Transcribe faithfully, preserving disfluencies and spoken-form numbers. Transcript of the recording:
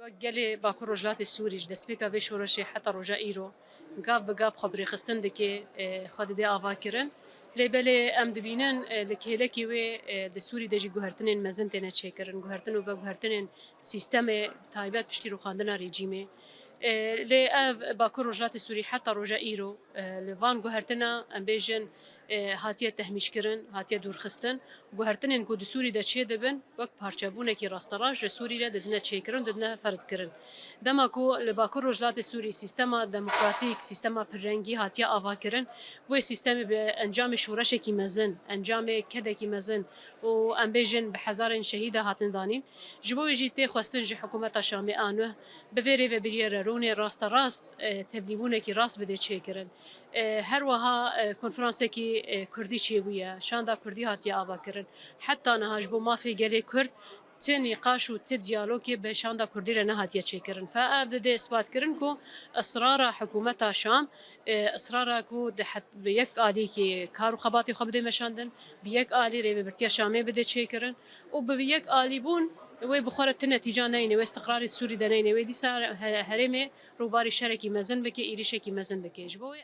Wek gelê Bakur Rojhilatê Sûrî ji destpêka vê şoreşê heta roja îro gav bi gav xwe bi rêxistin dike, e, xwe dide avakirin. Lê belê em dibînin, e, li kêlekê wê, e, di Sûrî de jî guhertinên mezin têne çêkirin. Guhertin û veguhertinên sîstemê, taybet piştî rûxandina rejîmê. E, lê ev Bakur Rojhilatê Sûrî heta roja îro, e, li van guhertina, em bêjin, e, hatiye tehmîşkirin, hatiye dûrxistin. Guhertinên ku di Sûrî de çêdibin, wek parçebûnekî rasterast ji Sûrî re didine çêkirin, didine ferdkirin. Dema ku li Bakur Rojhilatê Sûrî sîstema demokratîk, sîstema pirrengî hatiye avakirin, wê sîstemê bi encamê şoreşekî mezin, encamê kedekî mezin û em bêjin bi hezarên şehîda hatin danîn. Ji bo wê jî tê xwestin ji hikûmeta Şamê a nuh bi vê rêvebiriyê re rûnê rasterast, e, tevlîbûnekî rast bide çêkirin. E, her wiha, e, konferansekî, e, kurdî çêbûye, şanda kurdî hatiye avakirin. Heta niha ji bo mafê gelê kurd ti nîqaş û ti diyalogê bi şanda kurdî re nehatiye çêkirin. Fe ev dide îsbatkirin ku israra hikûmeta Şam, e, israra ku di het-, bi yek alîkî kar û xebatê xwe bide meşandin, bi yek alî rêvebirtiya Şamê bide çêkirin û bi yek alîbûn wê bi xwe re ti netîca neyne, wê istiqrarê Sûrî de neyne, wê dîsa he-, herêmê rûbarî şerekî mezin bike, êrîşekî mezin bike. Ji bo wê